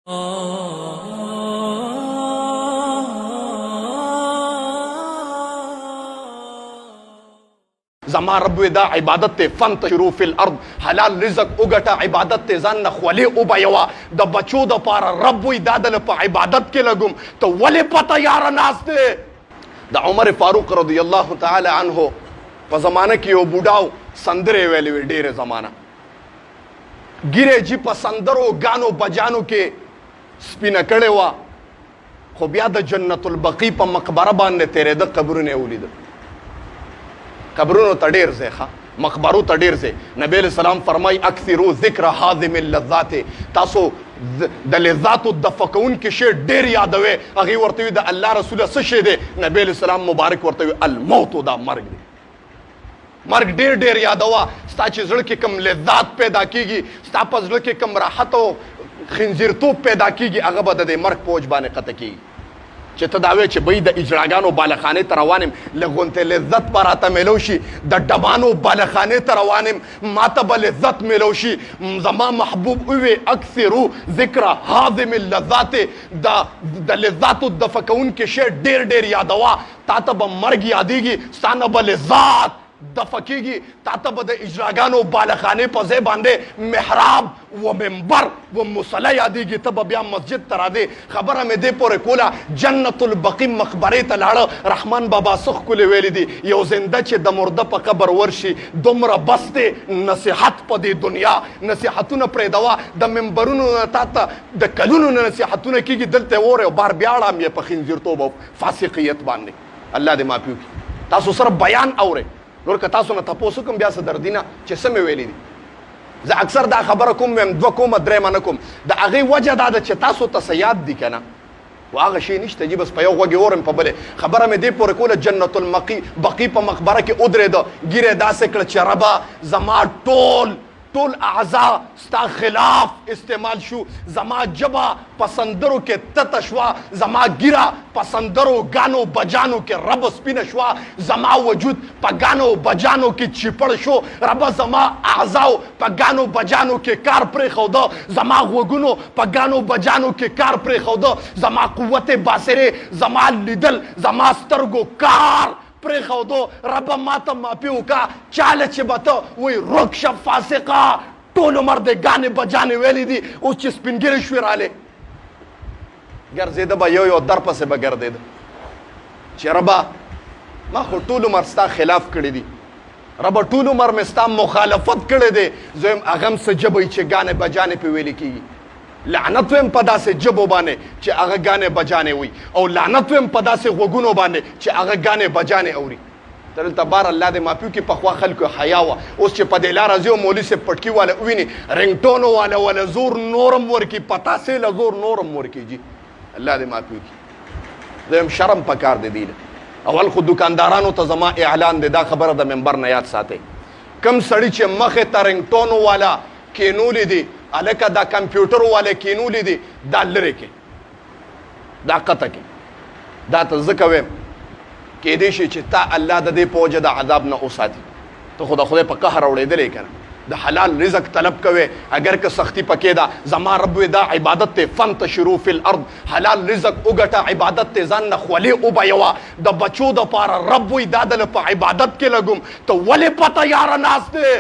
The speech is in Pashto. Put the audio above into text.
زما رب وی دا عبادت ته فانتشروا فی الارض، حلال رزق وګټه، عبادت ته ځان نه خولې وبیوه، د بچو د پاره رب وی دا دله په عبادت کې لګوم، ته ولې په تیاره ناست دی؟ د عمر فاروق رضی الله تعالی عنه په زمانه کې یو بوډاو سندرې ویلې وې، ډېره زمانه ږیره جي په سندرو ګانو بجانو کې سپینه کړې وه، خو بیا د جنت البقیع په مقبره باندې تېرېده، قبرونه یې ولیدل. قبرونو ته ډېر ځای ښه، مقبرو ته ډېر ځای. نبی علیه السلام فرمایي اکثرو ذکر هاضم اللذات، تاسو د لذاتو دفع کوونکي شی ډېر یادوئ. هغې ورته وي د الله رسوله څه شی دی؟ نبی علیه السلام مبارک ورته وي الموت، دا مرګ دی. مرګ ډیر ډیر یادوه، ستا چې زړه کې کوم لذات پیدا کیږي، ستا په زړه کې کوم راحت او خنزیرتوب پیدا کیږي، هغه به د دې مرګ په وجه باندې قطع کیږي. چې ته دا وایې چې بی د اجړاګانو بالخانې ته روان یم، لږ غونتې لذت به راته میلو شي، د ډبانو بالخانې ته روان یم، ماته به لذت میلو شي. زما محبوب ووی اکثرو ذکر هاضم اللذات، د لذاتو دفع کوونکي شی ډیر ډیر یادوه، تا ته به مرګ یادېږي، ستا نه به لذات دفع کېږي، تا ته به د اجراګانو بالخانې په ځای باندې محراب و منبر و مصلی یادېږي، ته به بیا مسجد ته راځې. خبره مې دې پورې کوله، جنت البقي مقبرې ته لاړه. رحمان بابا څه ښکلې ویلي دي، یو زنده چې د مرده په قبر ورشي دومره بس دی نصیحت په دې دنیا، نصیحتونه پرېږدوه، د منبرونو نه تا ته د کلونو نه نصیحتونه کېږي، دلته یې واورې او بار بیا اړام یې په خنزیرتوب او فاسقیت باندې. الله دې معافي وکړي. تاسو سره بیان اورئ، نور که تاسو نه تپوس وکړم بیا څه دردي نه چې څه مې ویلي دي. زه اکثر دا خبره کوم، ویم دوه کومه درېیمه نه کوم، د هغې وجه دا ده چې تاسو ته څه یاد دي که نه، خو هغه شی نشته جي، بس په یو غوږ یې اورم په بلې. خبره مې دې پورې کوله، جنت المقي بقي په مقبره کې ودرېده، ږیره یې داسې کړه چې ربه زما ټول ټول اعضا ستا خلاف استعمال شو، زما ژبه په سندرو کې تته شوه، زما ږیره په سندرو ګانو بجانو کې رب سپینه شوه، زما وجود په ګانو بجانو کې چیپړ شو، ربه زما اعضاو په ګانو بجانو کې کار پرېښوده، زما غوږونو په ګانو بجانو کې کار پرېښوده، زما قوت باصرې، زما لیدل، زما سترګو کار پرېښودو، ربه ماته معافي وکړه. چاله چې به ته وایي ورک شه فاسقه، ټول عمر دې ګانې بجانې ویلې دي، اوس چې سپین ږیری شوې رالې ګرځېده به یو یو در پسې به ګرځېده چې ربه ما خو ټول عمر ستا خلاف کړی دي، ربه ټول عمر مې ستا مخالفت کړی دی، زه یم هغه هم څه ژبه چې ګانې بجانې پې ویلې کېږي. لعنت ویم په داسې ژبو باندې چې هغه ګانې بجانې وي، او لعنت ویم په داسې غوږونو باندې چې هغه ګانې بجانې اوري. ته دلته بار الله دې معافي وکړي، پخوا خلکو حیا وه، اوس چې په دې لاره ځي او مولوي صاحب پټکي واله وویني، رنګټونو واله وله زور نورم ورکړي، پتاسې له زور نورم ورکړي. جي الله دې معافي وکړي. زه وایم شرم پکار دی دی له. اول خو دکاندارانو ته زما اعلان دی، دا خبره د منبر نه یاد ساتئ، کوم سړي چې مخې ته رنګټونو والا کینولي دي، هلکه دا کمپیوټر والے کینولي دي، دا لرې کې، دا قطع کې، دا ته ځکه وایم کېدای شي چې تا الله د دې په وجه د عذاب نه وساتي. ته خو د خدای په قهر اوړېدلی که نه، د حلال رزق طلب کوې اګر که سختی پکې ده. زما رب وې دا عبادت دی، فانتشروا فی الارض، حلال رزق وګټه، عبادت دی، ځان نه خولې وبیوه، د بچو دپاره رب وایي دا دله په عبادت کې لګوم، ته ولې په تیاره ناست دی؟